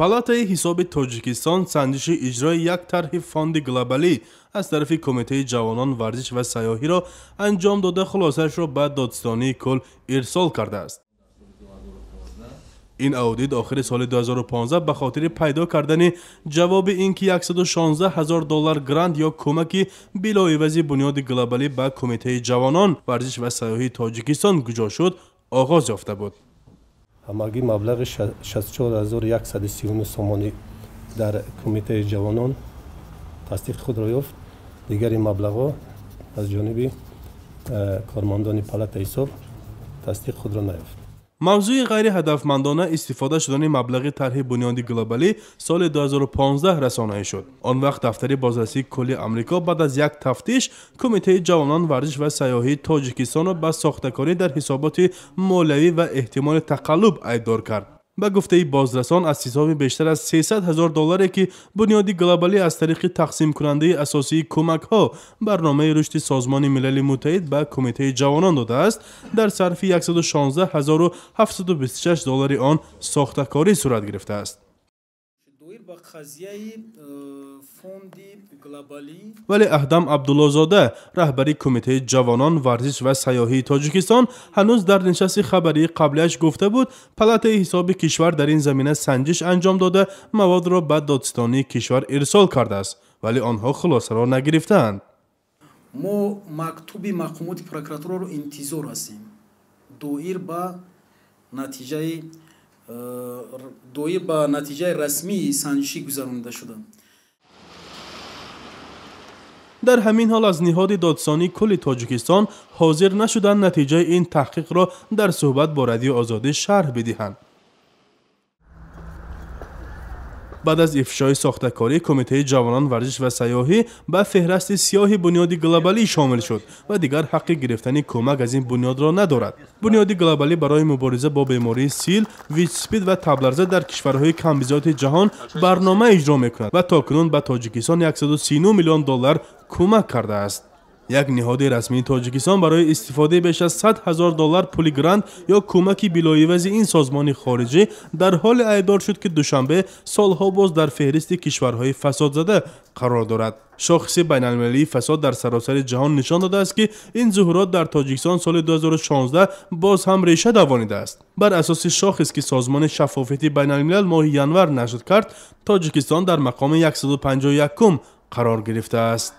Палатаи ҳисоби Тоҷикистон санҷиши иҷрои як тарҳи фонди глобалӣ аз тарафи Кумитаи ҷавонон, варзиш ва сайёҳиро анҷом дода, хулосаашро ба додситонии кул ирсол кардааст. Ин аудит охири соли 2015 ба хотири пайдо кардани ҷавоби ин ки 116 ҳазор доллар грант ё кӯмаки билоивази бунёди глобалӣ ба Кумитаи ҷавонон, варзиш ва сайёҳии Тоҷикистон куҷо шуд, оғоз ёфта буд. Ҳамагӣ маблағи 64139 сомонӣ дар Кумитаи ҷавонон тасдиқи худро ёфт. Дигари маблағҳо аз ҷониби кормандони палатаи ҳисоб тасдиқи худро наёфт. Мавзӯи ғайриҳадафмандона истифода шудани маблағи тарҳи бунёди глобалӣ соли 2015 расонаӣ шуд. Он вақт дафтари бозрасии кулли Амрико баъд аз як тафтиш Кумитаи ҷавонон, варзиш ва сайёҳии Тоҷикистонро ба сохтакорӣ дар ҳисоботи молиявӣ ва эҳтимоли тақаллуб айбдор кард. Ба гуфтаи бозрасон, аз ҳисоби бештар аз 300 ҳазор долларе, ки бунёди глобалӣ аз тариқи тақсимкунандаи асосии кӯмакҳо, барномаи рушди Созмони Милали Муттаҳид, ба Кумитаи ҷавонон додааст, дар сарфи 116 726 доллари он сохтакорӣ сурат гирифтааст. Доир ба қазияи фонди глобалӣ. Вале Аҳдам Абдуллозода, раҳбари Кумитаи ҷавонон, варзиш ва сайёҳии Тоҷикистон, ҳанӯз дар нишасти хабарии қаблиаш гуфта буд, палатаи ҳисоби кишвар дар ин замина санҷиш анҷом дода, маводро ба додситонии кишвар ирсол кардааст, вале онҳо хулосаро нагирифтаанд. Мо мактуби мақомоти прокуратураро интизор ҳастем доир ба натиҷаи расмии санҷишӣ гузаронида шуда. Дар ҳамин ҳол, аз ниҳоди додситонии кулли Тоҷикистон ҳозир нашуданд натиҷаи ин таҳқиқро дар суҳбат бо Радиои Озодӣ шарҳ бидиҳанд. Баъд аз ифшои сохтакорӣ, Кумитаи ҷавонон, варзиш ва сайёҳӣ ба феҳрасти сиёҳи бунёди глобалӣ шомил шуд ва дигар ҳаққи гирифтани кӯмак аз ин бунёдро надорад. Бунёди глобалӣ барои мубориза бо бемории сил, ВИЧ-СПИД ва табларза дар кишварҳои камбизоати ҷаҳон барнома иҷро мекунад ва то кунун ба Тоҷикистон 139 миллион доллар кӯмак кардааст. Як ниҳоди расмии Тоҷикистон барои истифодаи беш аз 100 ҳазор доллар пули грант ё кӯмаки билоивази ин созмони хориҷӣ дар ҳоле айбдор шуд, ки Душанбе солҳо боз дар феҳристи кишварҳои фасодзада қарор дорад. Шохиси байналмилалии фасод дар саросари ҷаҳон нишон додааст, ки ин зуҳурот дар Тоҷикистон соли 2016 боз ҳам реша давонидааст. Бар асоси шохис, ки созмони Шаффофияти байналмилал моҳи январ нашр кард, Тоҷикистон дар мақоми 151 қарор гирифтааст.